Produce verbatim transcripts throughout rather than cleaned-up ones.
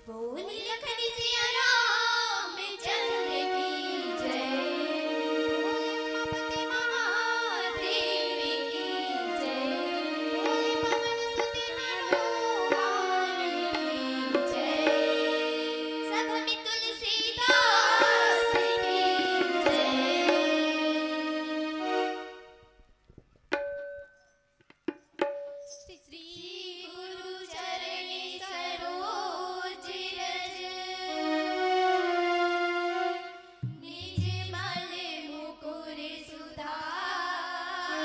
बोल लखन सिया रामचंद्र की जय। बोल उमापति महादेव की जय। बोल पवन सुत हनुमान की जय। सत में तुलसीदास की जय। श्री गुरु चरण सरोज रज, निज मल मुकुर सुधार।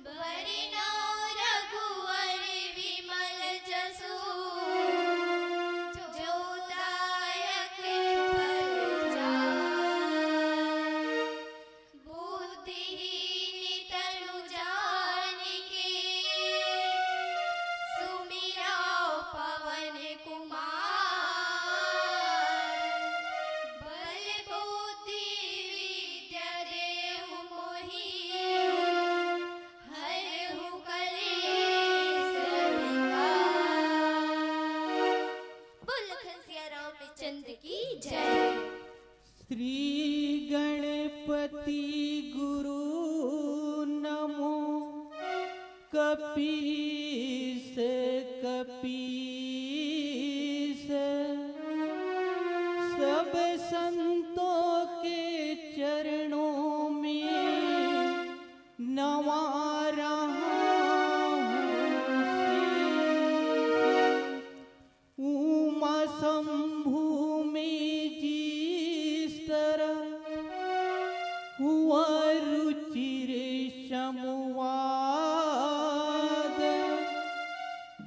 बरनउँ रघुवर विमल जसु, जो दायक फल चार। बुद्धिहीन तनु जानिके सुमिरउँ पवन कुमार। बल बुद्धि विद्या देहु मोहि हरहु कलेस विकार। बोल लखन सिया रामचंद्र की जय। श्री गणपति गुरु नमो कपीस कपीस। सब संतों के चरणों में नवा रहा हूँ शीश। उमा शंभु में जिस तरह हुआ रुचिर संवाद,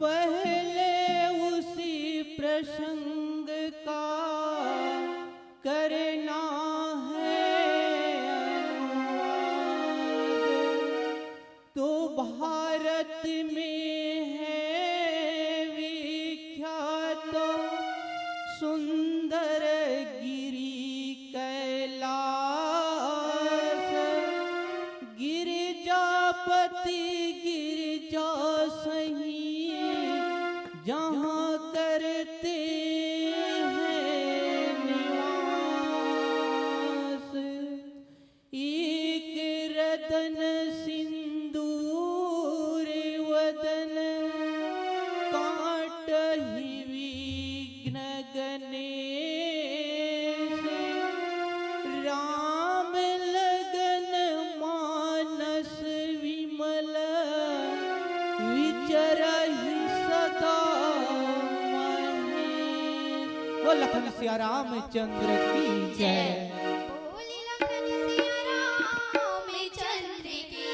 पहले उसी प्रसंग का करना है अनुवाद। तो भारत में है विख्यात सुंदर गिरी कैलाश, गिरिजापति गिरिजा सही जहाँ करते हैं निवास। एक रतन सिंदूर वदन, काटहि विघ्न गणेश। राम लगन मानस विमल, विचरहि सदा महेश। बोल लखन सिया रामचंद्र की जय। बोल लखन सिया रामचंद्र की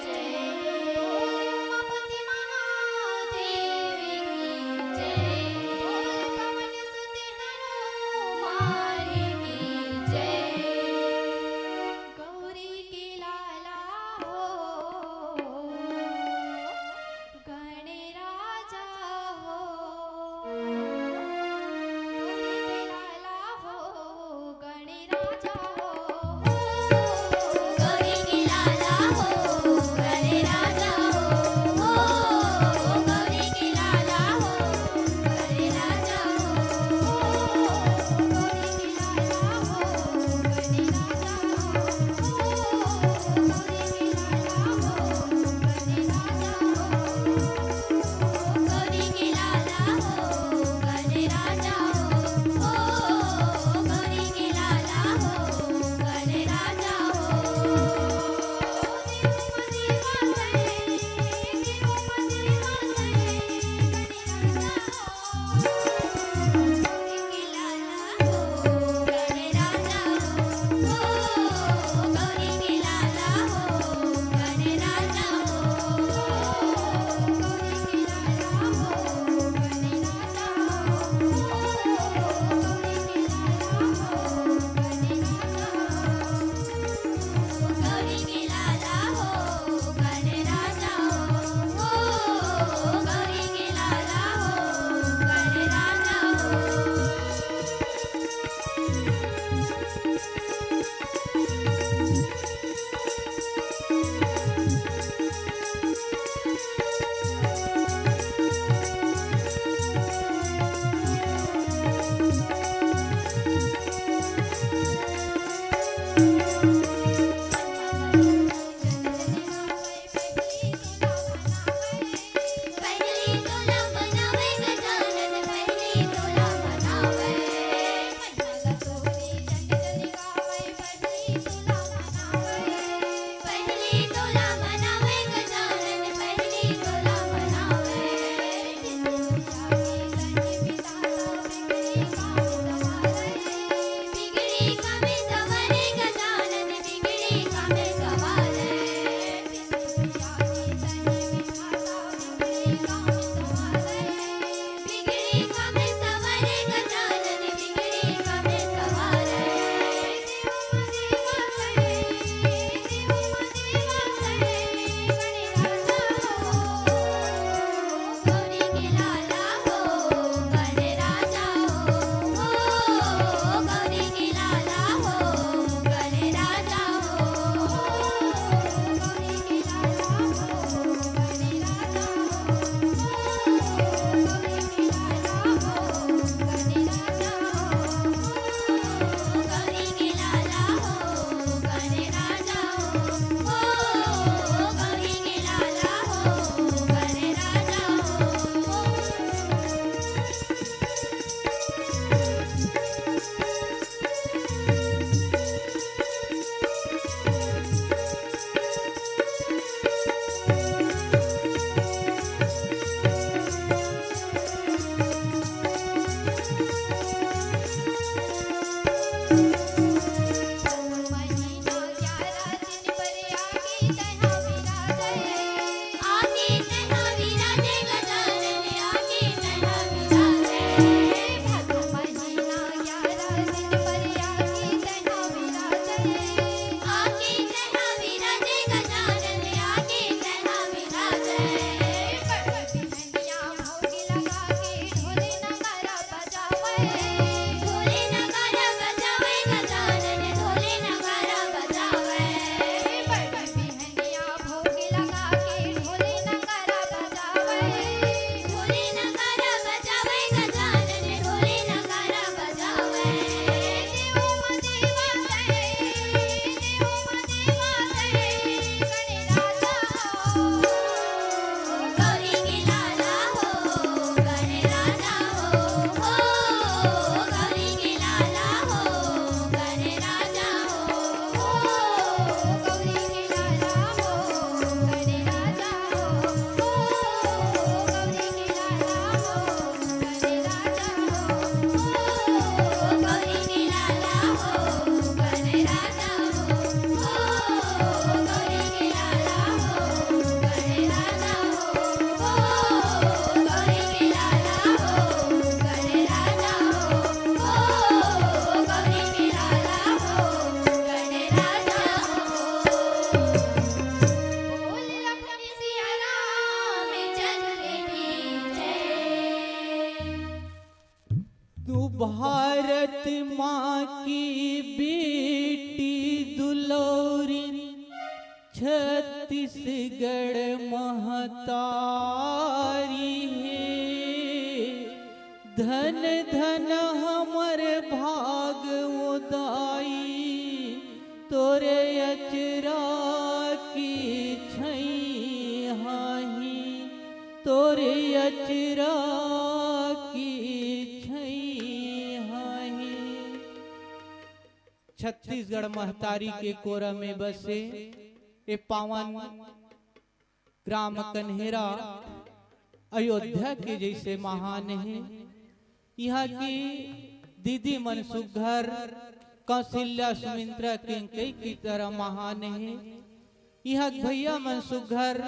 जय। बोल उमापति महादेव की जय। बोल पवन सुत हनुमान की जय। गौरी के लाला हो, गणराजा हो, गौरी के लाला हो, गणराजा। की बेटी दुलौरी छत्तीसगढ़ महतारी हे। धन धन हमर भाग ओ दाई, तोरे अचरा की छैहाही, तोरे अचरा की छैहाही। छत्तीसगढ़ महतारी के कोरा में बसे ए पावन ग्राम कन्हेरा अयोध्या के जैसे महान हे। इहाँ की दीदी मन सुघर, कौशल्या सुमित्रा केंकई की तरह महान हे। इहाँ के भैया मन सुघर,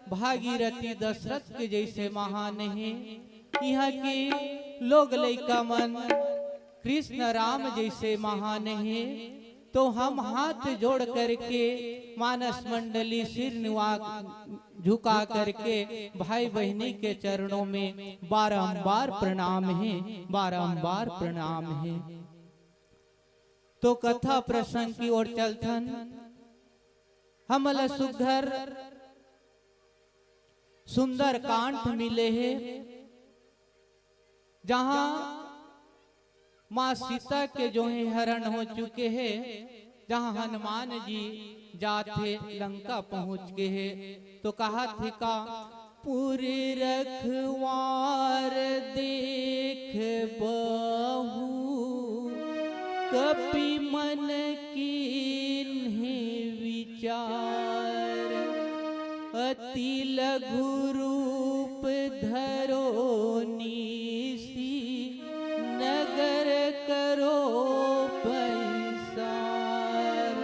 भागीरथी दशरथ के जैसे महान हे। इहाँ के लोग लइका मन कृष्ण राम जैसे महान हे। तो हम हाथ जोड़ करके मानस मंडली सिर नुआ झुका करके भाई बहिनी के चरणों में बारंबार प्रणाम हे, बारंबार प्रणाम हे। तो कथा प्रसंग की ओर चलथन। हमन ल सुघर सुंदर कांड मिले हे, जहाँ माँ सीता के जो हे हरण हो चुके हे, जहाँ हनुमान जी जात हे लंका पहुँच गे हे, तो कहत हे का, पुर रखवार देख बहू, कपि मन कीन्हे विचार। अति लघु रूप धरो निसि नगर करो पंसार।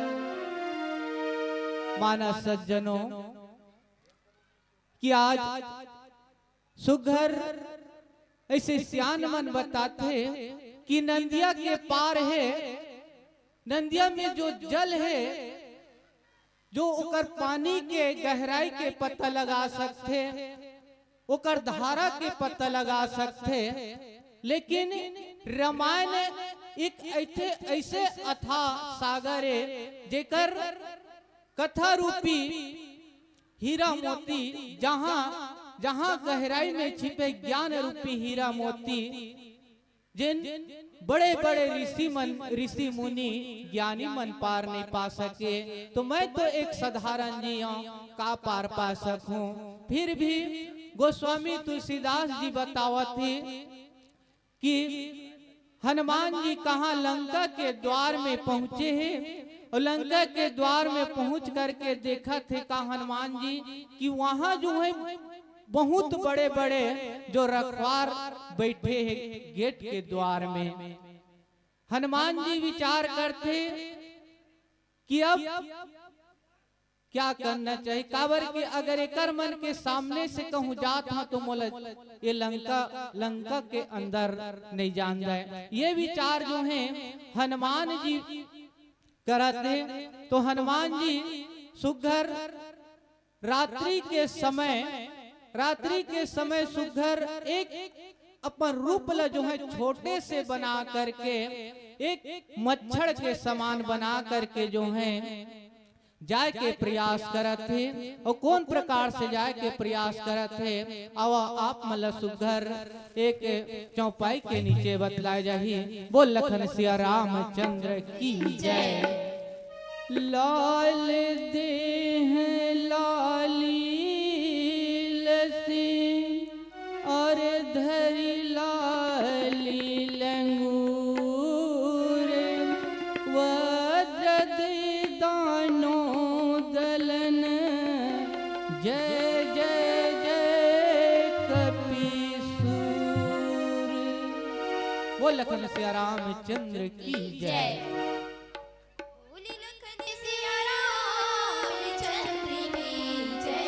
मानस सज्जनों, कि आज सुघर ऐसे सियान मन बताथे कि नंदिया के पार हे, नंदिया में जो जल हे, जो ओकर पानी के गहराई के पता लगा सकथे, ओकर धारा के पता लगा सकथे, लेकिन रामायण एक ऐसे, ऐसे अथाह सागर हे, जेकर कथा रूपी हीरा मोती, जहाँ, जहाँ गहराई में छिपे ज्ञान रूपी हीरा मोती, जिन बड़े-बड़े ऋषि मन, ऋषि मुनि, ज्ञानी मन पार नहीं पा सके। तो मैं तो एक साधारण जी हूँ, का पार पा सकूं? फिर भी गोस्वामी तुलसीदास जी बतावत हे कि हनुमान जी कहाँ लंका के द्वार में पहुँचे हे और लंका के द्वार में पहुँच करके देखत हे का हनुमान जी कि वहाँ जो है बहुत बड़े-बड़े जो रखवार बैठे हे गेट के द्वार में। हनुमान जी विचार करथे कि अब क्या करना चाहिए, काबर कि अगर एकर मन के सामने से कहूँ जात हूँ तो मोला ये लंका, लंका के अंदर नहीं जान जाए। ये विचार जो है हनुमान जी करत हे, तो हनुमान जी सुघर रात्रि के समय, रात्रि के समय सुघर एक अपन रूप ला जो है छोटे से बना करके, एक मच्छर के समान बना करके जो है जाए के प्रयास करत हे। और कौन प्रकार से जाए के प्रयास करत हे, आवा आप मन ला सुघर एक चौपाई के नीचे बतलाए जाही। बोल लखन सिया रामचंद्र की जय। लाल देह लाली लसी और धरि लाली लंगूर, वज्र दानो दलन, जय जय जय कपीसूर। बोल लखन सिया रामचंद्र की जय। जय। बोले लखन सिया रामचंद्र की जय।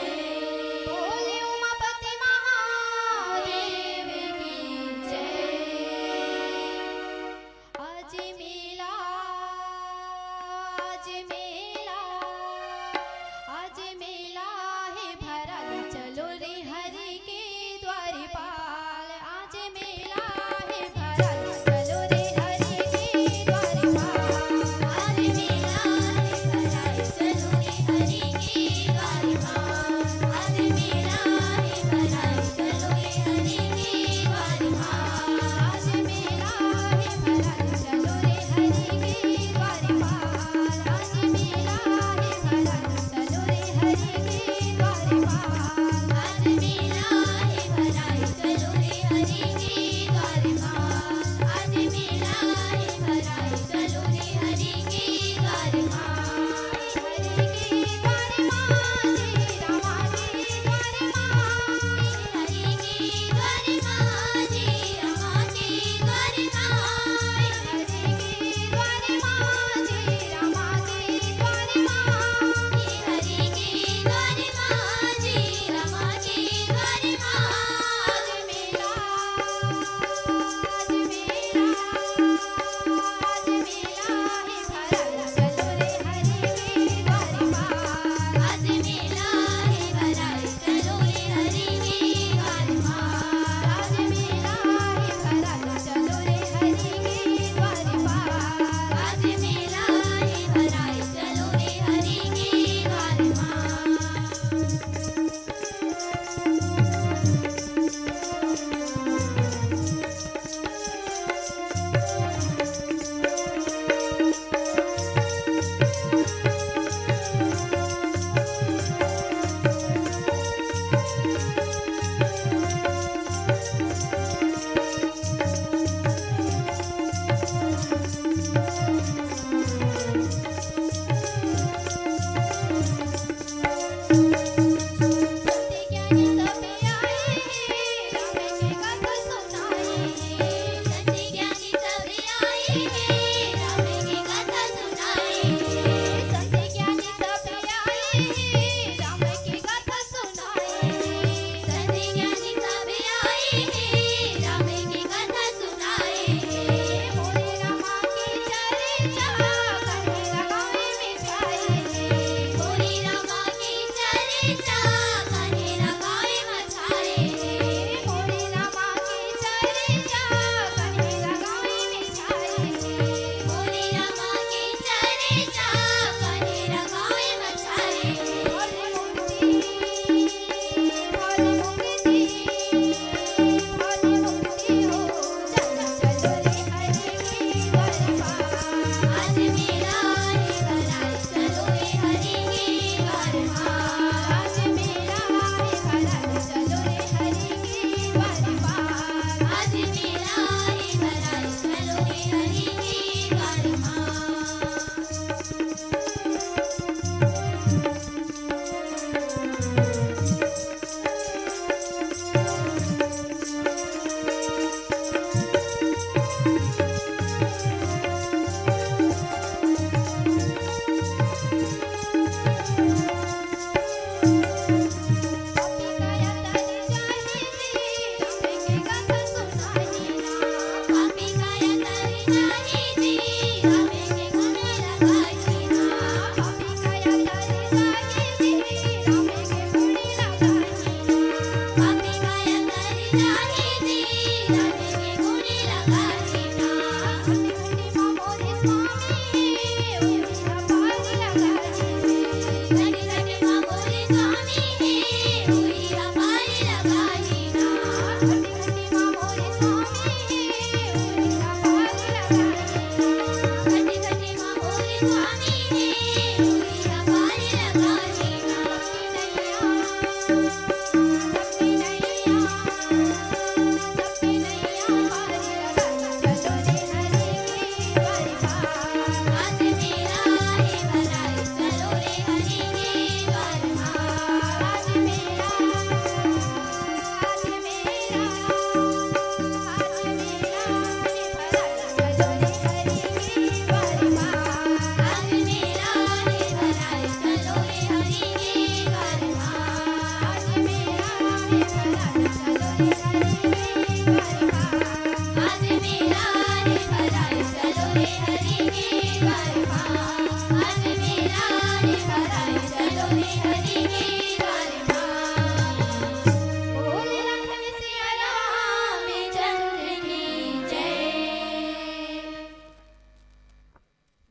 बोले उमापति महादेव की जय। आज मेला, आज मेला, आज मेला हे भरल, चलो रे हरि के द्वारपाल। आज मेला हे भरल, चलो रे हरि के द्वारपाल।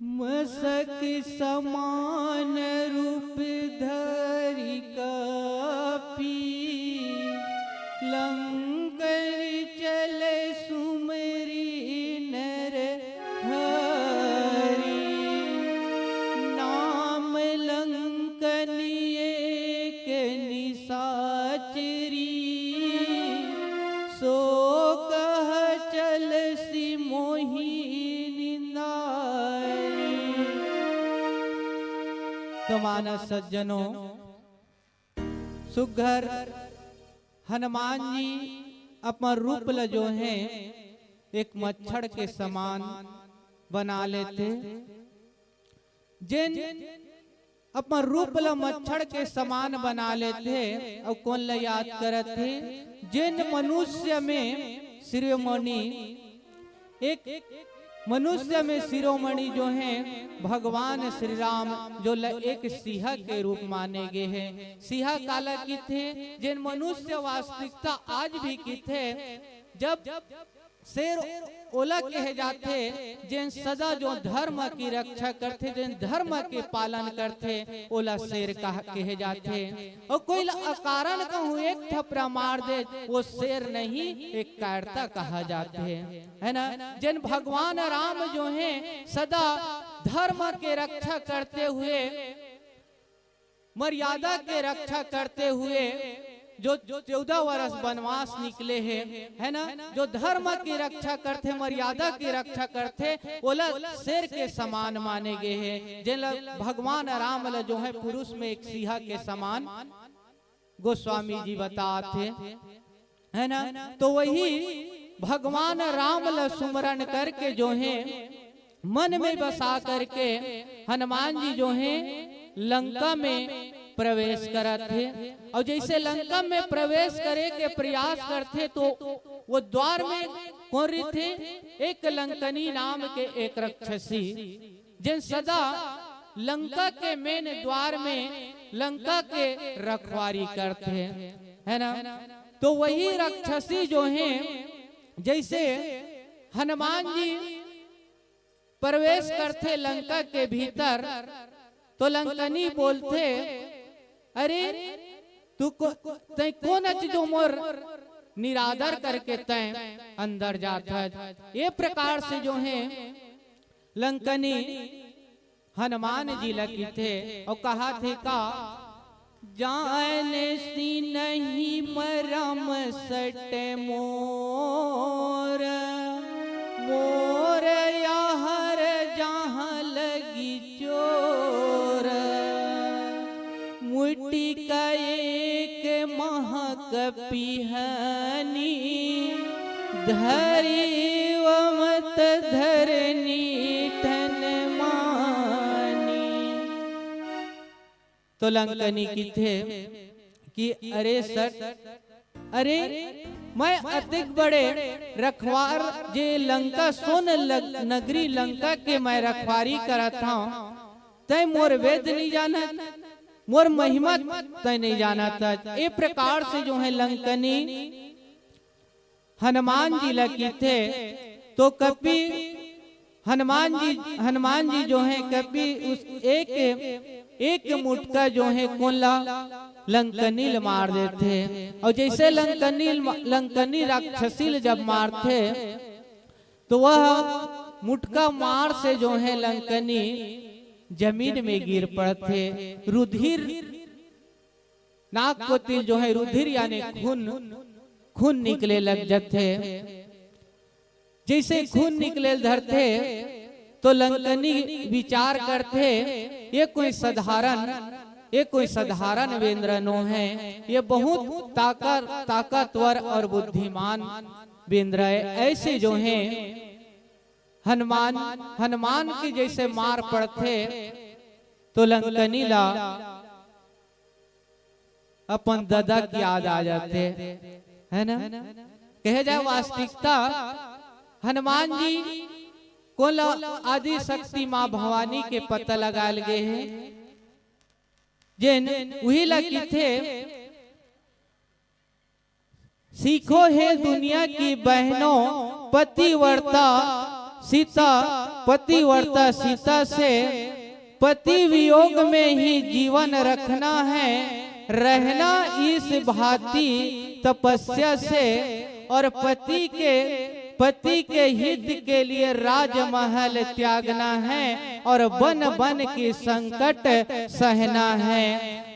मसक समान रूप धरि कापि, लंकर चल सुमरि नर हरि। नाम लंकन एक निशाचरी, सो कह चलसि मोहि निंदारी। तो मानस सज्जनों, सुघर हनुमान जी अपन रूप ल जो है एक मच्छर के समान बना लेथे। जेन अपन रूप ल मच्छर के समान बना लेथे अउ कोन ल याद करत हे? जेन मनुष्य में शिरोमणि, एक मनुष्य में शिरोमणि जो है भगवान श्री राम, जो ल एक सिंह के रूप माने गे हे। सिंह काला किथे? जेन मनुष्य वास्तविकता आज भी किथे, जब शेर ओला कहे जाथे, जेन सदा जो धर्म की रक्षा करथे, जेन धर्म के पालन करथे, ओला शेर कहा, कहे जाथे। अउ कोई ला अकारण कहूँ एक थपरा मार दे, वो शेर नहीं, एक कायरता कहा जाथे, है ना? जेन भगवान राम जो है, सदा धर्म के रक्षा करते हुए, मर्यादा के रक्षा करते हुए जो चौदह वर्ष वनवास निकले हे, है ना, जो धर्म की रक्षा करथे, मर्यादा की रक्षा करथे, ओला शेर के समान माने गे हे। जेला भगवान राम ल जो है पुरुष में एक सिंह के समान गोस्वामी जी बतात हे, है ना? तो वही भगवान राम ल सुमरन करके जो है मन में बसा करके हनुमान जी जो है लंका में प्रवेश करत हे। अउ जइसे लंका में प्रवेश करे के प्रयास करथे तो वो द्वार में कोन रहिथे? एक लंकनी नाम के एक रक्षसी, जेन सदा लंका के मेन द्वार में लंका के रखवारी करथे, है ना? तो वही राक्षसी जो हे, जैसे हनुमान जी प्रवेश करथे लंका के भीतर, तो लंकनी बोलथे, "अरे, तू को, तैं कोन अच जो मोर निरादर करके तैं अंदर जात हच?" ये प्रकार से जो हे लंकनी हनुमान जी ला किथे अउ कहाथे का, "जान सिनहि मरम सट मोर, मोर याहर जहाँ लगी चोर। मुटिका एक महक पिहनी, धरी वमत धरनी ठन मानी।" तो लंकनी किथे कि, "अरे सट, अरे मैं अतेक बड़े रखवार जे लंका सोन लग-, नगरी लंका के मैं रखवारी करत हंव, तैं मोर वेद नहीं जानत, मोर महिमा तैं नहीं जानत।" ये प्रकार से जो हे लंकनी हनुमान जी ला किथे, तो कपि हनुमान जी, हनुमान जी जो हे कपि उस एक, एक मुटका जो हे कोन ला, लंकनी ल मार देथे। अउ जैसे लंकनी ल-, लंकनी राक्षसी ल जब मारथे, तो वह मुटका मार से जो हे लंकनी जमीन में गिर पड़थे। रुधिर नाक कोती जो हे रुधिर यानी खून, खून निकले लग जथे। जैसे खून निकले धरथे तो लंकनी विचार करथे, ये कोई साधारण, ये कोई साधारण बेंदरा नो हे, ये बहुत ताकत, ताकतवर और बुद्धिमान बेंदरा हे। ऐसे जो हे हनुमान, हनुमान के जैसे मार पड़थे तो लंकनी ला अपन ददा के याद आ जाथे, है ना? कहे जाए वास्तविकता हनुमान जी कोन ला आदि शक्ति माँ भवानी के पता लगाल गे हे, जेन उही ला किथे, सीखो हे दुनिया की बहनों, पतिव्रता सीता, पतिव्रता सीता से, पति वियोग में ही जीवन रखना है, रहना इस भांति तपस्या से, और पति के, पति के हित के लिए राजमहल त्यागना है और बन बन की संकट सहना है।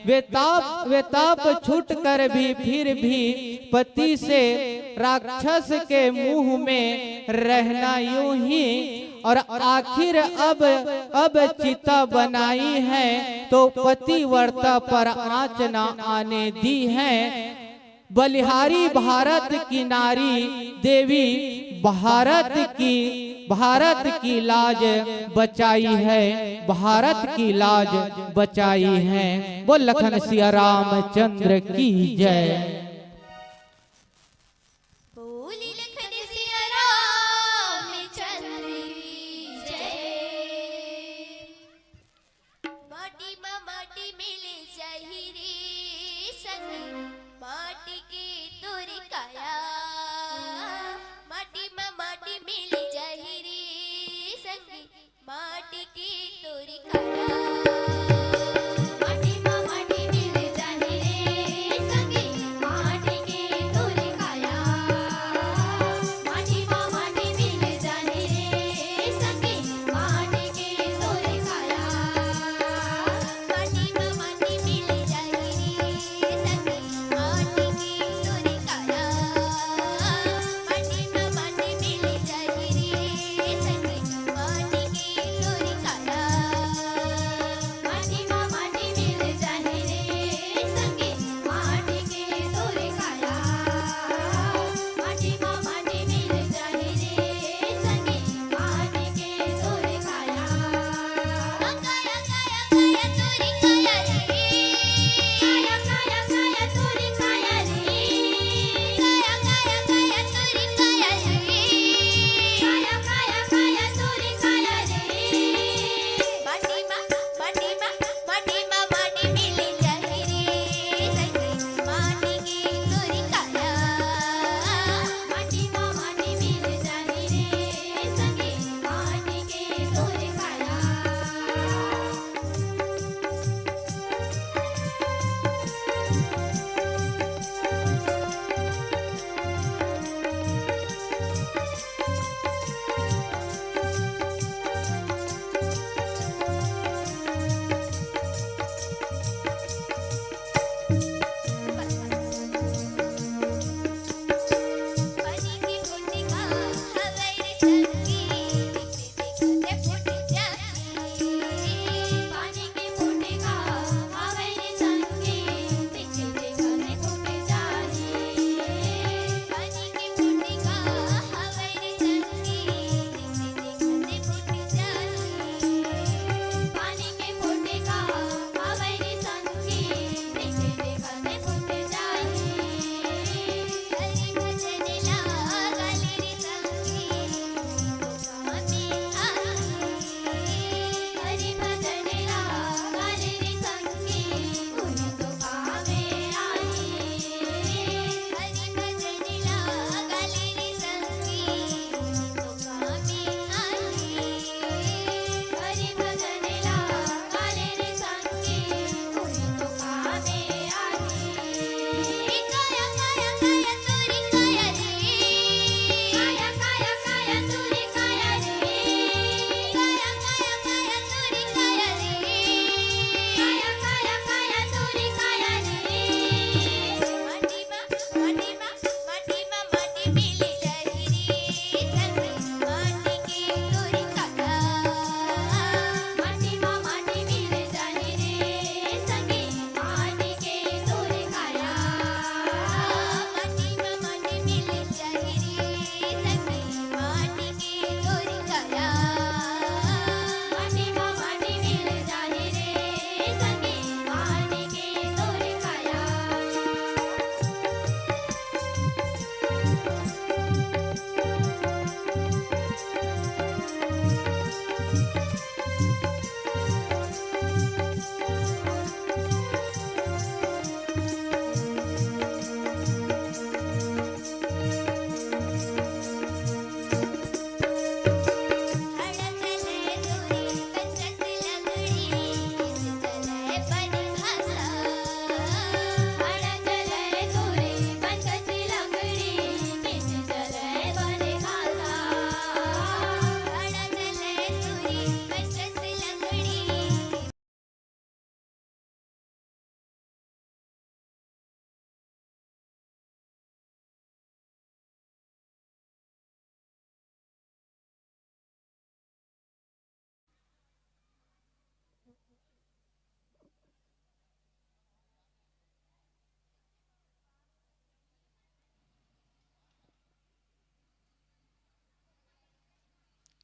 वे ताप, वे ताप छूट कर भी फिर भी पति से राक्षस के मुंह में रहना यूं ही, और आखिर अब, अब चिता बनाई है तो पतिव्रता पर आंच ना आने दी है। बलिहारी भारत की नारी देवी, भारत की, भारत की लाज बचाई है, भारत की लाज बचाई है। बोल लखन सिया रामचंद्र की जय। बोली लखन सिया रामचंद्र की जय। माटी मा माटी मिल जाही रे संगी, माटी के तोर काया। माटी मा माटी मिल जाही रे संगी, माटी के तोर काया। माटी मा माटी मिल जाही रे संगी,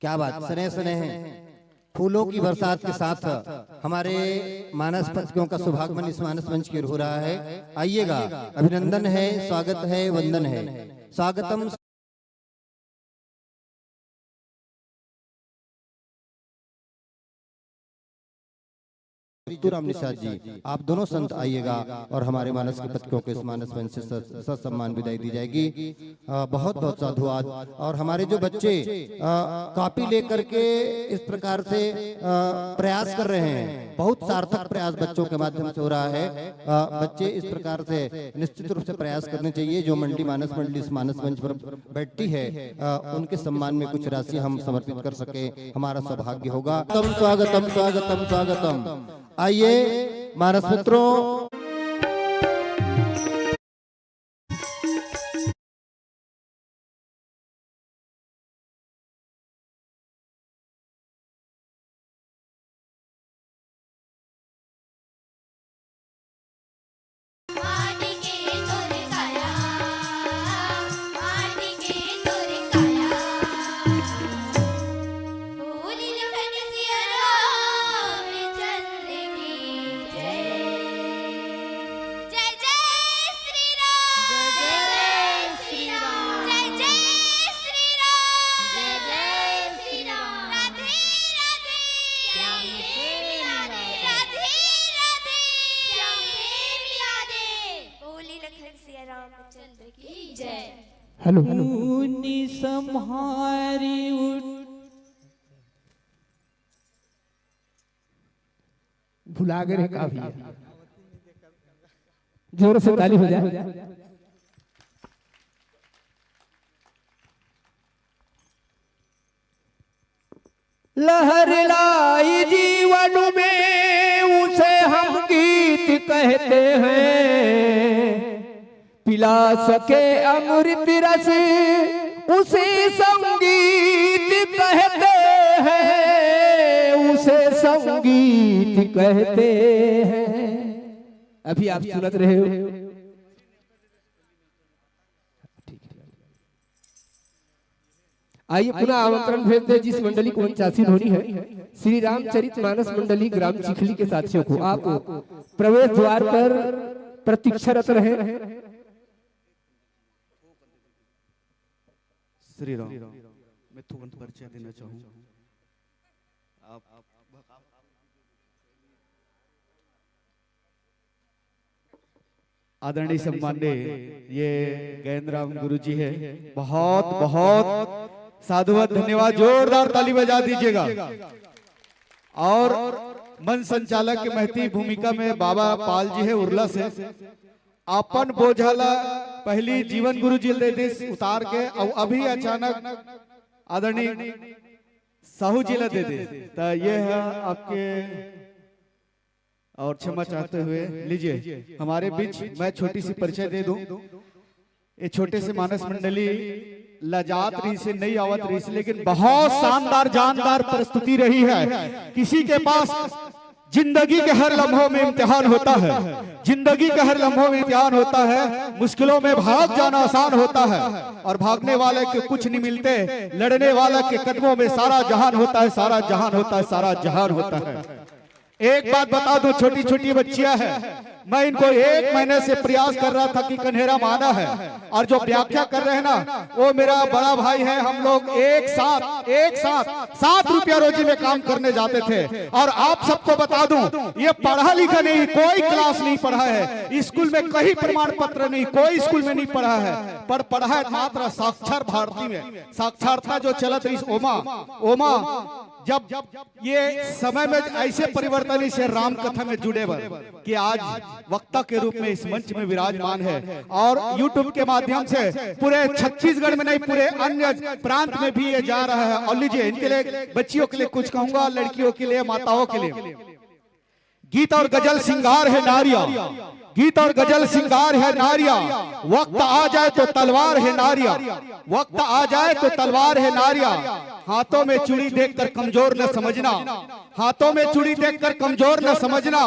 क्या बात, स्नेह स्नेह फूलों की बरसात के साथ हमारे मानस पथिकों का शुभागमन इस मानस मंच की ओर हो रहा है। आइएगा, अभिनंदन है, स्वागत है, वंदन है। स्वागतम। तुराम निषाद जी, आप दोनों संत आइएगा और हमारे मानस के पथिकों को इस मानस मंच से स-, ससम्मान विदाई दी जाएगी। अ, बहुत बहुत साधुवाद। और हमारे जो बच्चे, अ, कॉपी लेकर के इस प्रकार से, अ, प्रयास कर रहे हैं, बहुत सार्थक प्रयास बच्चों के माध्यम से हो रहा है। अ, बच्चे इस प्रकार से निश्चित रूप से प्रयास करने चाहिए। जो मंडली मानस मंडली इस मानस मंच पर बैठती है, अ, उनके सम्मान में कुछ राशि हम समर्पित कर सके, हमारा सौभाग्य होगा। तम स्वागतम, स्वागतम, स्वागतम। आइए मानस मित्रों। जय जय श्री राम। जय जय श्री राम। जय जय श्री राम। जय जय श्री राम। राधे राधे। श्याम से मिला दे। राधे राधे। श्याम से मिला दे। बोले लखन सिया रामचंद्र की जय। Hello, hello. ऊनी संहारी उठ। भुला गए रे का भैया? जोर से ताली हो जाए। लहर लाई जीवन में, उसे हम गीत कहते हैं। पिला सके अमृत रस, उसे संगीत कहते हैं, उसे संगीत कहते हैं। अभी आप सुनत रहे हो। आइए, पुनः आमंत्रण भेज दे जिस मंडली को मंचासीन होनी है, श्री रामचरित मानस मंडली ग्राम चिखली के साथियों को। आप प्रवेश द्वार पर प्रतीक्षारत रहें। श्री राम, मैं तुरंत परिचय देना चाहूँ। आप आदरणीय सम्माननीय ये गैंद राम गुरु जी है, बहुत बहुत साधुवाद, धन्यवाद, जोरदार ताली बजा दीजिएगा। और मंच संचालक के महती भूमिका में बाबा पाल जी है उरला से, अपन बोझा ला पहली जीवन गुरु जी दे दिस उतार के, और अभी अचानक आदरणीय साहू जी ला दे दिस। तो ये है आपके और क्षमा चाहते हुए लीजिए हमारे बीच मैं छोटी सी परिचय दे दूं। ये छोटे से मानस मंडली लजात रही से नहीं आवत रही से, लेकिन बहुत शानदार जानदार प्रस्तुति रही है। किसी के पास जिंदगी के हर लम्हों में इम्तिहान होता है, जिंदगी के हर लम्हों में इम्तिहान होता है। मुश्किलों में भाग जाना आसान होता है और भागने वाले के कुछ नहीं मिलते, लड़ने वाले के कदमों में सारा जहान होता है, सारा जहान होता है, सारा जहान होता है। एक बात बता दूं, छोटी छोटी बच्चियां हैं, मैं इनको एक महीने से प्रयास कर रहा था कि कन्हेरा माना है, और जो व्याख्या कर रहे हैं ना, वो मेरा बड़ा भाई है। हम लोग एक साथ एक साथ सात रुपया रोजी में काम करने जाते थे। और आप सबको बता दूं, ये पढ़ा लिखा नहीं, कोई क्लास नहीं पढ़ा है, स्कूल में कहीं प्रमाण पत्र नहीं, कोई स्कूल में नहीं पढ़ा है, पर पढ़ा है मात्र साक्षर भारती में। साक्षरता जो चलत रही ओमा, ओमा जब ये समय में ऐसे परिवर्तन इसे राम कथा में जुड़े बर कि आज वक्ता के रूप में इस मंच में विराजमान है और YouTube के माध्यम से पूरे छत्तीसगढ़ में नहीं, पूरे अन्य प्रांत में भी ये जा रहा है। और लीजिए, इनके लिए, बच्चियों के लिए कुछ कहूंगा, लड़कियों के लिए, माताओं के लिए। गीत और गजल सिंगार है नारिया, गीत और गजल सिंगार है नारिया, वक्त आ जाए तो तलवार है नारिया, वक्त आ जाए तो तलवार है नारिया। हाथों में चूड़ी देखकर कमजोर न समझना, हाथों में चूड़ी देखकर कमजोर न समझना।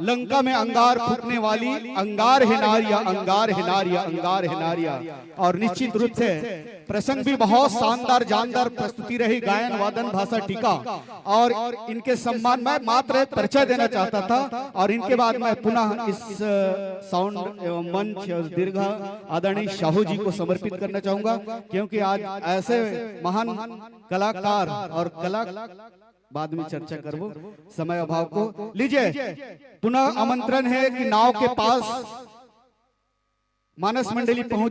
लंका में अंगार फूकने वाली अंगार है नारिया, अंगार है नारिया, अंगार है नारिया। और निश्चित रूप से प्रसंग भी बहुत शानदार, जानदार प्रस्तुति रही, गायन, वादन, भाषा, टीका। और इनके सम्मान, मैं मात्र एक परिचय देना चाहता था और इनके बाद मैं पुनः इस साउंड एवं मंच और दीर्घा आदरणीय साहू जी को समर्पित करना चाहूंगा, क्योंकि आज ऐसे महान कलाकार और कला बाद में चर्चा करबो, समय अभाव को। लीजिए, पुनः आमंत्रण है कि नाव के पास मानस मंडली पहुंच